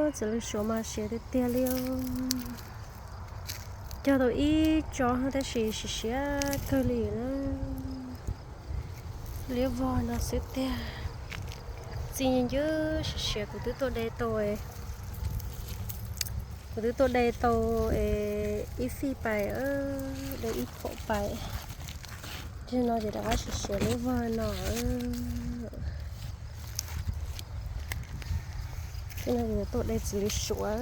Txiv lws suav mas siav tiag tiag li os. Cog tau ib tsob tab sis siav siav kawg li na. Liab vog no xwb tiag. Txi ncw siav siav, kuv twb tuaj de tau, kuv twb tuaj de tau ib fij pais, de ib phaum pais. Tib no ces rov qab siav siav liab vog no. Tib no ces tuaj de txiv lws suav.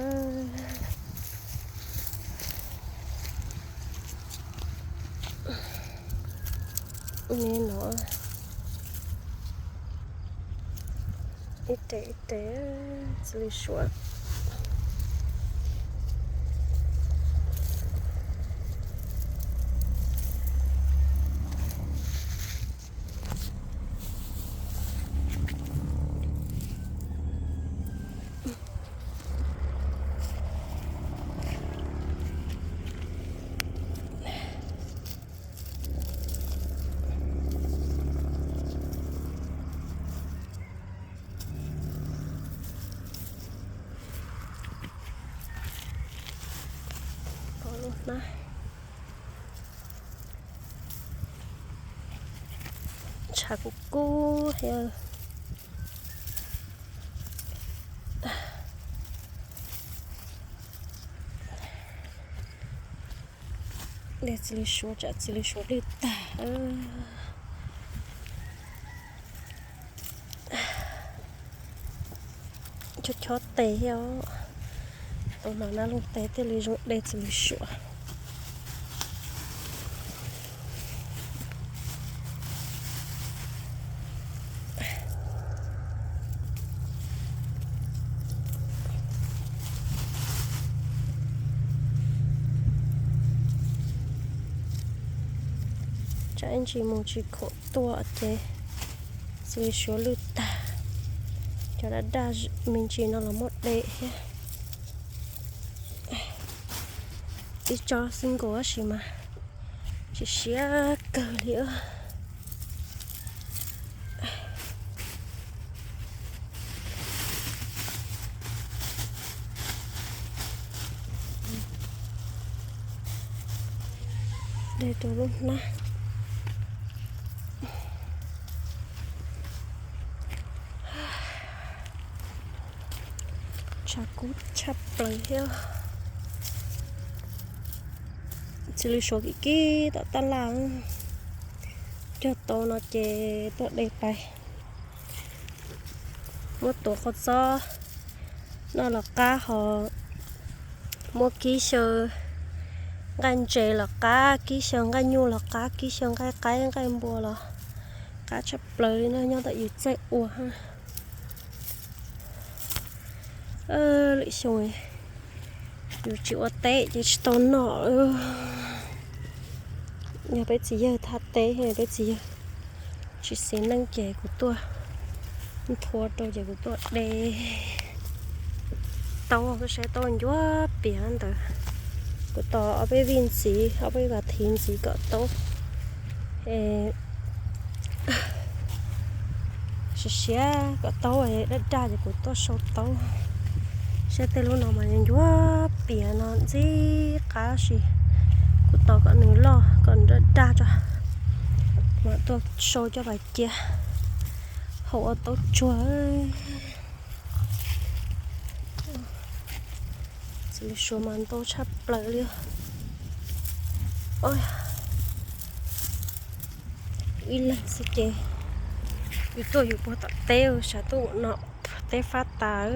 Ni no ib tes ib tes txiv lws suav. Tshav kub kub thiab. De txiv lws suav, tsam txiv lws suav lwj tag. Chob chob tes thiab os. Tau hnov nab looj tes thiaj li zoo de txiv lws suav. Tsam ib ntsis mus tsis khoom tuaj ces txiv lws suav lwj tag. Cov daj daj me ntsis no los muab de thiab. Ib tsob xwb nkaus tab sis mas siav siav kawg li. De rau lub hnab. Tshav kub tshaj plaws thiab. Txiv lws suav kim kib tom tab laj. Cog tau no ces tuaj de pais. Muab tuav qhov txob noj los qab, ho muab kib xyaw nqaij ntses los qab, kib xyaw nqaij nyuj los qab, kib xyaw nqaij qaib nqaij npua los qab tshaj plaws li no nyob ntawm yus txawj ua. Lwm xyoo yus tsis ua teb ces tsis tau noj. Yog peb txiv yawg thaj teb, peb txiv yawg tsis xis neej ces kuv tuaj nthua rau ces kuv tuaj de taub, koj saib taub ncuav pias ntawd. Kuv tos ob peb vij ntxiv, ob peb vas thiv ntxiv kom taub siav siav, kom taub daj daj ces kuv tuaj sau taub. Saib tej lub no mas ncuav pias no ntxim qab si. Kuv tos kom nws loj kom nws daj daj tso mas tuaj sau coj los cia hau ua taub tsuag. Txiv lws suav mas ntau tshaj plaws li. Ib leeg xwb ces yus tuaj yus puag tom teb, tshav tuaj no teb fab tas.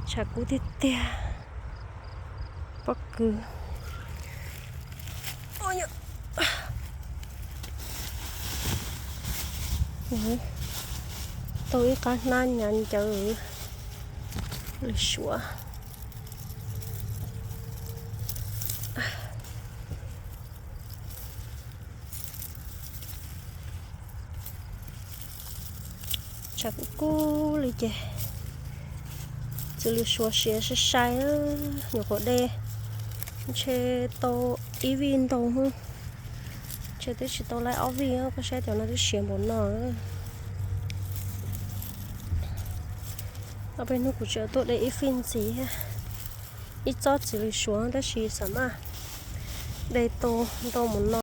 Tshav kub tiag tiag. Pob kws. Tau ib qab hnab nyav ncawv lws suav. Tshav kub kub li ces txiv lws suav siav sai sai, nyuam qhuav de ntshe tau ib vij ntau, ntshe twb tsis tau laib ob vij, koj saib cov no twb siav npaum no. Ob peb hnub kuv tseem tuaj de ib fij ntxiv thiab, ib tsob txiv lws suav tab sis xav mas de tau ntau mus no.